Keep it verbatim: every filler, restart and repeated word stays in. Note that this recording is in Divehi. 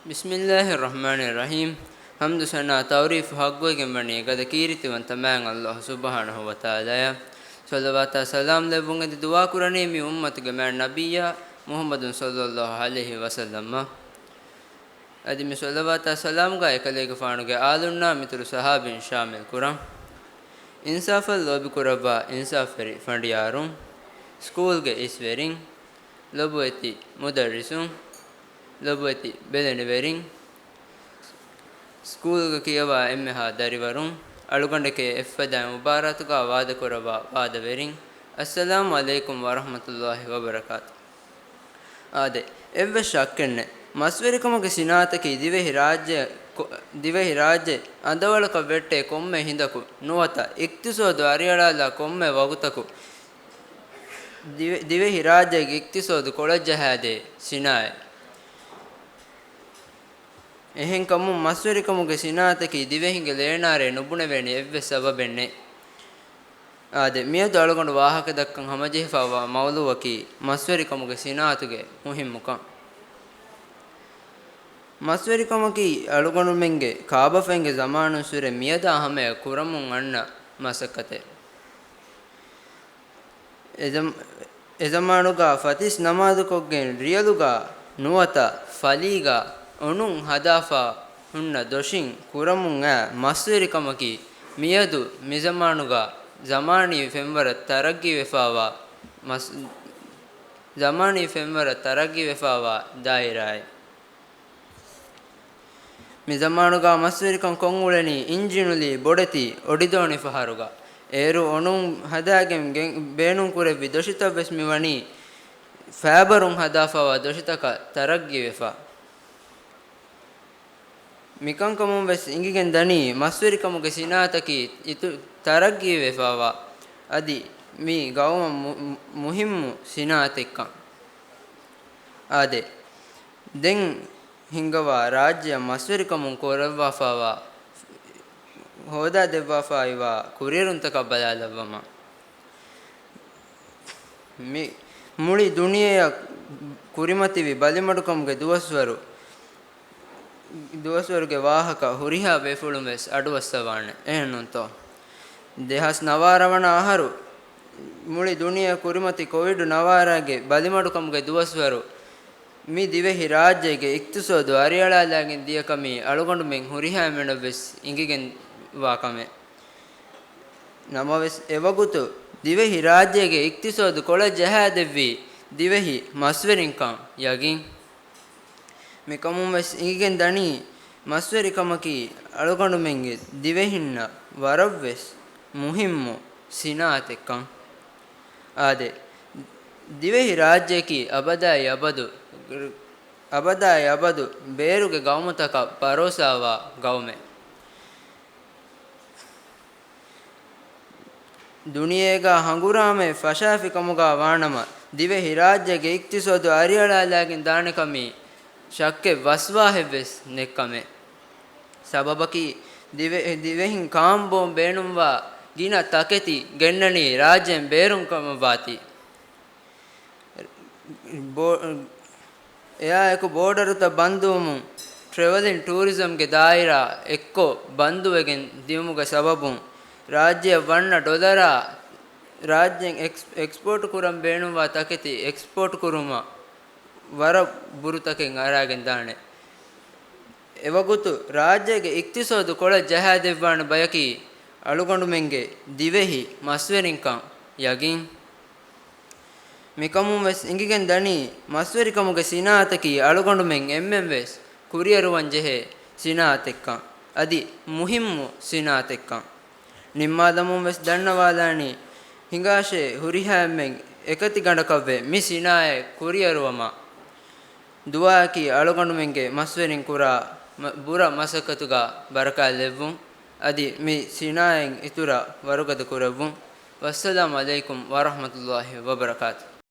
ބިސްމިއްލާހި ރަޙްމާނި ރަޙީމް. ޙަމްދު ސަނާ ތަޢުރީފު ޙައްޤުވެގެން ވަނީ ގަދަ ކީރިތިވަންތަ މާތް ﷲ ސުބްޙާނަހޫ ވަތަޢާލާއަށް. ޞަލަވާތާ ސަލާމް ލެއްވުން އެދި ދުޢާ ކުރަނީ މި އުއްމަތުގެ މާތް ނަބިއްޔާ މުޙައްމަދު ޞައްލައްލާހު ޢަލައިހި ވަސައްލަމަށް. އަދި މި ޞަލަވާތާ ސަލާމްގަ އެކަލޭގެފާނުގެ އާލުންނާ މިތުރު ޞަޙާބީން ޝާމިލް ކުރަން. އިންސާފަށް ލޯބިކުރައްވާ އިންސާފްވެރި ފަނޑިޔާރުން، ސްކޫލްގެ އިސްވެރިން، ލޮބުވެތި މުދައްރިސުން، ލޮބުވެތި ބެލެނިވެރިން، ސްކޫލްގަ ކިޔަވާ އެންމެހާ ދަރިވަރުން، އަޅުގަނޑެކޭ އެއްފަދައިން މުބާރާތުގަ ވާދަކުރައްވާ ވާދަވެރިން، އައްސަލާމު ޢަލައިކުމް ވަރަޙްމަތުﷲި ވަބަރަކާތު. އާދެ، އެއްވެސް ޝައްކެއްނެތް، މަސްވެރިކަމުގެ ސިނާއަތަކީ ދިވެހި ރާއްޖެ، ކޮ-، ދިވެހި ރާއްޖެ އަނދަވަޅަކަށް ވެއްޓޭ ކޮންމެ ހިނދަކު ނުވަތަ އިޤްތިޞާދު އަރިއަޅާލާ ކޮންމެ ވަގުތަކު ދިވެ-، ދިވެހި ރާއްޖޭގެ އިޤްތިޞާދު ކޮޅަށްޖަހާދޭ ސިނާއަތް. އެހެންކަމުން މަސްވެރިކަމުގެ ސިނާއަތަކީ ދިވެހިންގެ ލޭނާރޭ ނުބުނެވޭނެ އެއްވެސް ސަބަބެއް ނެތް. އާދެ، މިއަދު އަޅުގަނޑު ވާހަކަދައްކަން ހަމަޖެހިފައިވާ މައުޟޫޢަކީ މަސްވެރިކަމުގެ ސިނާއަތުގެ މުހިއްމުކަން. މަސްވެރިކަމަކީ އަޅުގަނޑުމެންގެ ކާބަފައިންގެ ޒަމާނުންސުރެ މިއަދާ ހަމަޔަށް ކުރަމުން އަންނަ މަސައްކަތެއް. އެޒަމް-، އެޒަމާނުގަ ފަތިސް ނަމާދުކޮށްގެން ރިޔަލުގަ ނުވަތަ ފަލީގަ އޮނުން ހަދާފަ ހުންނަ ދޮށިން ކުރަމުން އައި މަސްވެރިކަމަކީ މިއަދު މިޒަމާނުގަ ޒަމާނީ ފެންވަރަށް ތަރައްގީވެފައިވާ މަސް-، ޒަމާނީ ފެންވަރަށް ތަރައްގީވެފައިވާ ދާއިރާއެއް. މި ޒަމާނުގަ މަސްވެރިކަން ކޮށްއުޅެނީ އިންޖީނުލީ ބޮޑެތި އޮޑިދޯނި ފަހަރުގަ. އޭރު އޮނުން ހަދާގެން ގެން-، ބޭނުންކުރެއްވި ދޮށިތައްވެސް މިވަނީ ފައިބަރުން ހަދާފައިވާ ދޮށިތަކަށް ތަރައްގީވެފަ. މިކަންކަމުން ވެސް އިނގިގެން ދަނީ މަސްވެރިކަމުގެ ސިނާއަތަކީ އިތު ތަރައްގީވެފައިވާ އަދި މި ގައުމަށް މު-، މު-، މުހިއްމު ސިނާއަތެއްކަން. އާދެ، ދެން ހިންގަވާ ރާއްޖެއަށް މަސްވެރިކަމުން ކުރައްވާފައިވާ، ހޯދާދެއްވާފައިވާ ކުރިއެރުންތަކަށް ބަލާލައްވަމާ. މި މުޅި ދުނިޔެއަށް ކުރިމަތިވި ބަލިމަޑުކަމުގެ ދުވަސްވަރު، ދުވަސްވަރުގެ ވާހަކަ ހުރިހާ ބޭފުޅުން ވެސް އަޑުއައްސަވާނެ. އެހެންނޫންތޯ؟ ދެހާސް ނަވާރަ ވަނަ އަހަރު މުޅި ދުނިޔެ ކުރިމަތި ކޮވިޑު ނަވާރަގެ ބަލިމަޑުކަމުގެ ދުވަސްވަރު މި ދިވެހި ރާއްޖޭގެ އިޤްތިޞާދު އަރިއަޅާލާގެން ދިޔަ ކަމީ އަޅުގަނޑުމެން ހުރިހާ އެންމެނަށް ވެސް އިނގިގެންވާ ކަމެއް. ނަމަވެސް އެވަގުތު ދިވެހި ރާއްޖޭގެ އިޤްތިޞާދު ކޮޅަށް ޖަހާދެއްވީ ދިވެހި މަސްވެރިންކަން ޔަގީން. މިކަމުން ވެސް އިނގިގެން ދަނީ، މަސްވެރިކަމަކީ އަޅުގަނޑުމެންގެ ދިވެހިންނަށް ވަރަށްވެސް މުހިއްމު ސިނާއަތެއްކަން. އާދެ، ދިވެހި ރާއްޖެއަކީ އަބަދާއި އަބަދު، އަބަދާއި އަބަދު ބޭރުގެ ގައުމުތަކަށް ބަރޯސާވާ ގައުމެއް. ދުނިޔޭގަ ހަނގުރާމައެއް ފަށާފި ކަމުގަ ވާނަމަ، ދިވެހިރާއްޖޭގެ އިޤްތިޞާދު އަރިއަޅާލާގެން ދާނެ ކަމީ ޝައްކެއް ވަސްވާހެއްވެސް ނެތްކަމެއް. ސަބަބަކީ، ދިވެ-، ދިވެހިން ކާންބޯން ބޭނުންވާ ގިނަ ތަކެތި ގެންނަނީ ރާއްޖޭން ބޭރުން ކަމަށްވާތީ. ބޯ-، އެއާއެކު ބޯޑަރުތައް ބަންދުވުމުން، ޓްރެވެލިން ޓޫރިޒަމްގެ ދާއިރާ އެއްކޮށް ބަންދުވެގެން ދިޔުމުގެ ސަބަބުން، ރާއްޖެއަށް ވަންނަ ޑޮލަރާ ރާއްޖެން އެކްސް-، އެކްސްޕޯޓް ކުރަން ބޭނުންވާ ތަކެތި އެކްސްޕޯޓް ކުރުމަށް ވަރަށް ބުރުތަކެއް އަރާގެން ދާނެ. އެވަގުތު ރާއްޖޭގެ އިޤްތިޞާދު ކޮޅަށް ޖަހާދެއްވާނެ ބަޔަކީ އަޅުގަނޑުމެންގެ ދިވެހި މަސްވެރިންކަން ޔަގީން. މިކަމުން ވެސް އިނގިގެން ދަނީ، މަސްވެރިކަމުގެ ސިނާއަތަކީ އަޅުގަނޑުމެން އެންމެން ވެސް ކުރިއަރުވަން ޖެހޭ ސިނާއަތެއްކަން، އަދި މުހިއްމު ސިނާއަތެއްކަން. ނިންމާލަމުން ވެސް ދަންނަވާލާނީ، ހިނގާށޭ ހުރިހާ އެންމެން އެކަތި ގަނޑަކަށްވެ މި ސިނާއަތް ކުރިއަރުވަމާ. ދުޢާއަކީ އަޅުގަނޑުމެންގެ މަސްވެރިން ކުރާ މަ-، ބުރަ މަސައްކަތުގަ ބަރަކާތް ލެއްވުން، އަދި މި ސިނާއަތް އިތުރަށް ވަރުގަދަ ކުރެއްވުން. ވައްސަލާމު ޢަލައިކުމް ވަރަޙްމަތުﷲި ވަބަރަކާތުހު.